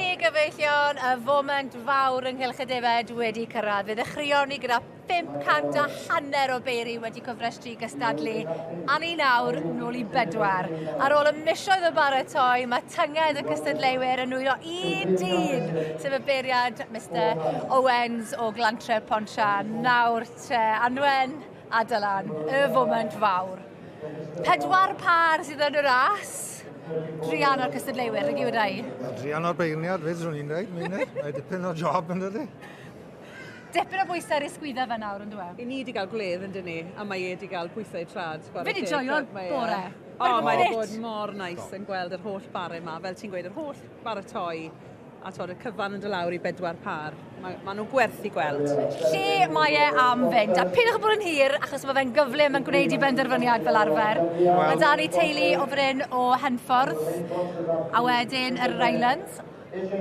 ni, gyfeillion, y foment fawr ynghylch y defaid wedi cyrraedd. Fe ddechreuon ni gyda 500 a hanner o beiri wedi cofrestru i gystadlu, a ni nawr nôl i bedwar. Ar ôl y misoedd o baratoi, mae tynged y cystadleuwyr yn nwylo un dyn, sef y beiriad Mister Owens o Glantre Pontsian. Nawr te, Anwen a Dylan, y foment fawr. Pedwar pâr sydd yn y ras. Druan o'r cystadleuwyr, nag yw e, Dai? Druan o'r beirniad fyd, swn i'n dweud, Meinir. Mae dipyn o job yn dydi? Dipyn o bwysau ar ei sgwydda fe nawr, yn dwi? I ni wedi cael gwledd yn dyn ni, a mae e wedi cael pwysau trad. Fi wedi joio'r bore. O, mae wedi bod mor nice yn gweld yr holl bare yma, fel ti'n gweud, yr holl baratoi a twod, y cyfan yn dod lawr i bedwar pâr. Mae, ma nhw'n gwerth i gweld. Lle mae e am fynd? A peidiwch â bod yn hir, achos mae fe'n gyflym yn gwneud i benderfyniad fel arfer. Well, mae da ni teulu o fan o Henffordd, a wedyn yr Islands,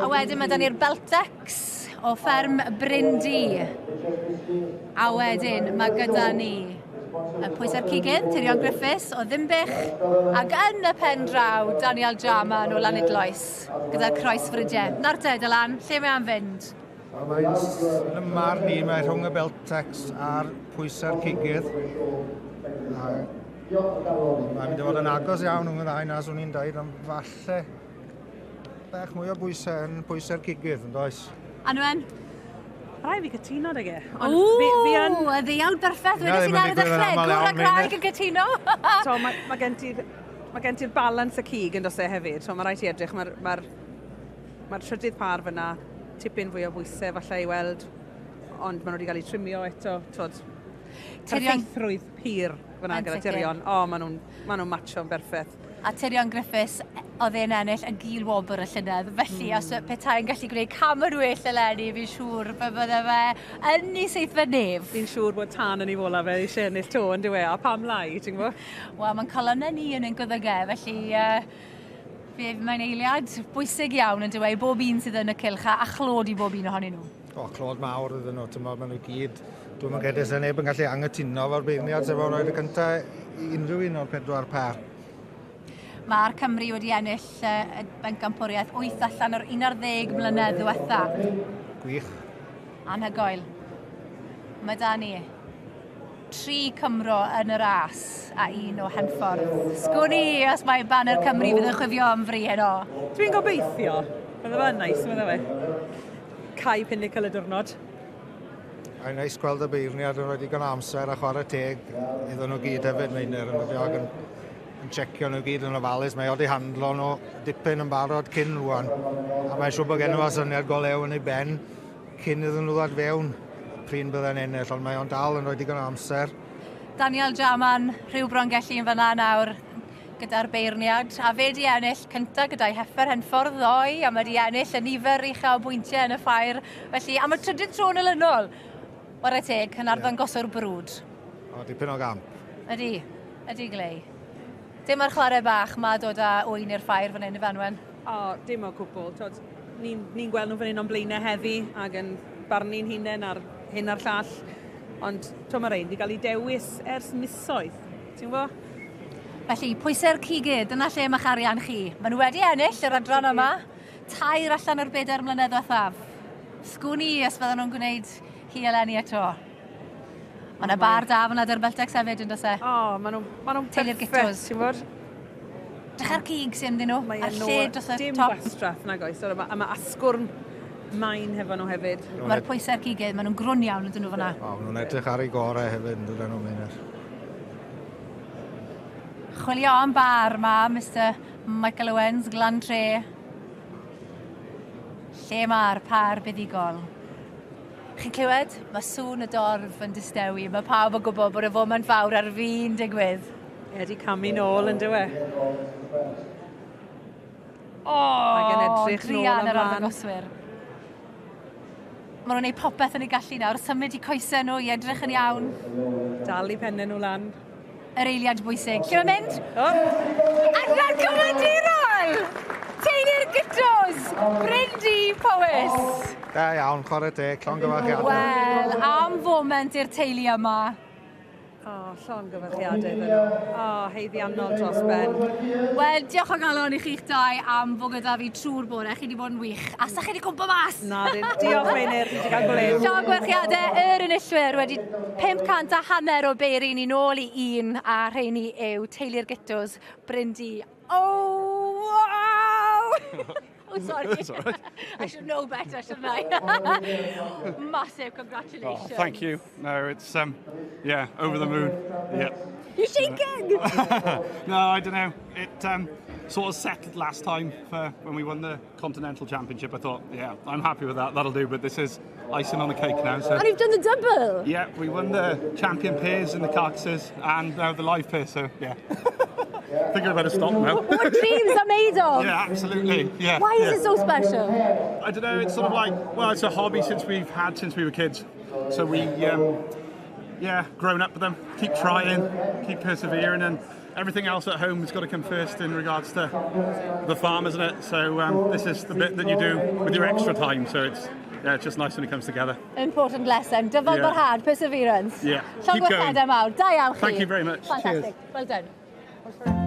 a wedyn mae da ni'r Beltex o fferm Bryndi. A wedyn mae gyda ni y pwysau'r cigydd, Tirion Griffiths o Ddinbych, ac yn y pen draw, Daniel Jarman o Lanidloes, gyda'r croesfrydiau. Nawr te, Dylan, lle mae am fynd? Wel, mae'n yn y marn i, mae rhwng y Beltex a'r pwysau'r cigydd. A mae'n mynd i fod yn agos iawn rhwng y ddau na, swn i'n dweud, ond falle bach mwy o bwysau yn pwysau'r cigydd, yn does? Anwen? Rhaid fi cytuno 'da ge. Ond fi, fi yn... Y ddiawl berffaith, wedes i'n ar y ddechrau, gŵr a gwraig yn cytuno. So, mae, mae gen ti'r mae gen ti'r balans y cig yn dos e hefyd, so mae rhaid ti edrych, mae'r mae mae trydydd par fyna, tipyn fwy o bwysau falle i weld, ond maen nhw wedi cael eu trimio eto, twod, perffeithrwydd pur fyna gyda Tyrion. O, maen nhw'n ma nhw matcho'n berffaith. A Tyrion Griffiths, oedd e'n ennill y gil wobr y llynedd, felly os petai'n gallu gwneud cam yn well eleni, fi'n siŵr fe bydde fe yn ei seithfed nef. Fi'n siŵr bod tân yn ei fola fe eisiau ennill to, yn dyw e, a pam lai, ti'n gwybod? Wel, mae'n colonnau ni yn ein gwyddygau, felly uh, mae'n eiliad bwysig iawn yn dyw e, i bob un sydd yn y cylch a, a chlod i bob un ohonyn nhw. O, clod mawr iddyn nhw, ti'n meddwl, maen nhw gyd, dwi'n meddwl credu sy'n neb yn gallu anghytuno fo'r beirniad sef o'n rhoi'r cyntaf i unrhyw un o'r pedwar par. Mae'r Cymru wedi ennill y bencampwriaeth 8 allan o'r 11 mlynedd ddiwetha. Gwych. Anhygoel. Mae da ni tri Cymro yn y ras a un o Henffordd. Sgwn i os mae baner Cymru fydd yn chwifio am fri heno. Dwi'n gobeithio. Bydde fe'n neis, bydde fe. Cau pinnacle y diwrnod. Mae'n neis gweld y beirniad yn rhoi digon o amser a chwarae teg iddyn nhw gyd hefyd, Meinir, yn dydi, ac yn, yn checio nhw gyd yn ofalus. Mae o di handlo nhw dipyn yn barod cyn rwan, a mae'n siŵr bod gen nhw syniad go lew yn ei ben cyn iddyn nhw ddod fewn prin bydde'n ennill, ond mae o'n dal yn rhoi digon o amser. Daniel Jarman, rhyw Brongelli yn fan'na nawr gyda'r beirniad, a fe di ennill cynta gyda'i heffer Henffordd ddoe, a mae di ennill y nifer ucha o bwyntiau yn y ffair. Felly, am y trydydd tro yn olynol, ware teg, yn arddangoswr brwd. O, dipyn o gamp. Ydy, ydy Glei. Dim ar chwarae bach mae dod â ŵyn i'r ffair fan hyn, ife Anwen? O, dim o gwbl. Twod, ni'n ni gweld nhw fan hyn o'n blaenau heddi ac yn barnu'n hunain ar hyn a'r llall. Ond, to, mae rhain wedi cael eu dewis ers misoedd. Ti'n gwybod? Felly, pwysau'r cigydd, dyna lle mae'ch arian chi. Maen nhw wedi ennill yr adran yma, tair allan o'r bedair mlynedd diwethaf. Sgwn i os fydden nhw'n gwneud hi eleni eto. Mae yna bar da fyna dy'r Beltex hefyd, yn does e? O, maen nhw'n ma nhw Teulu'r Gittos. Ti'n gwybod? Dechrau'r cig sy'n ymddyn nhw, a'r lle dros y top. Dim gwastraff nag oes. A mae asgwrn main hefo nhw hefyd. Mae'r pwysau'r cigydd, maen nhw'n grwn iawn ydyn nhw fyna. O, maen nhw'n edrych ar eu gorau hefyd, yn dydyn nhw, Meinir. Chwilio am bar ma, Mr Michael Owens, Glan Tre. Lle mae'r par buddugol? Chi'n clywed? Mae sŵn y dorf yn distewi. Mae pawb yn gwybod bod y foment fawr ar fin digwydd. E di camu nôl yn dywe. O, Ac yn edrych nôl druan yr ymlaen. arddangoswyr. Maen nhw'n gwneud popeth yn eu gallu nawr, symud i coesau nhw i edrych yn iawn. Dal i pennau nhw lan. Yr eiliad bwysig. Lle mae'n mynd? O! Adran Cyfandirol! Teulu'r Gytos! Bryndi Powys! Da iawn, chwarae teg, llongyfarchiadau. Wel, am foment i'r teulu yma. O, oh, llongyfarchiadau iddyn nhw. O, oh, haeddiannol dros ben. Wel, diolch o galon i chi'ch dau am fod gyda fi trwy'r bore. Chi wedi bod yn wych. A sa chi wedi cwmpo mas? Na, diolch Meinir, ni wedi cael gwledd. Llongyfarchiadau yr enillwyr wedi 500 a hanner o beiri ni nôl i un a rheini yw teulu'r Gittos Bryndu. Oh, wow! Oh, sorry. That's all right. I should know better, shouldn't I? Massive congratulations. Oh, thank you. No, it's yeah, over the moon. Yeah. You're shaking! No, I don't know. It sort of settled last time for when we won the Continental Championship. I thought, yeah, I'm happy with that. That'll do. But this is icing on the cake now. So And you've done the double! yeah, we won the champion pairs and the carcasses, and now the live pair. So yeah, I think I better stop now. What dreams are made of! Yeah, absolutely. Yeah. Why is yeah. it so special? I don't know. It's sort of like, well, it's a hobby since we've had since we were kids. So we, yeah, grown up with them. Keep trying, keep persevering, and everything else at home has got to come first in regards to the farm, isn't it? So this is the bit that you do with your extra time. So it's yeah, it's just nice when it comes together. Important lesson. Dyfal barhad, perseverance. Yeah. Keep going. Llongyfarchiadau mawr. Da iawn chi. Thank you very much. Fantastic. Well done.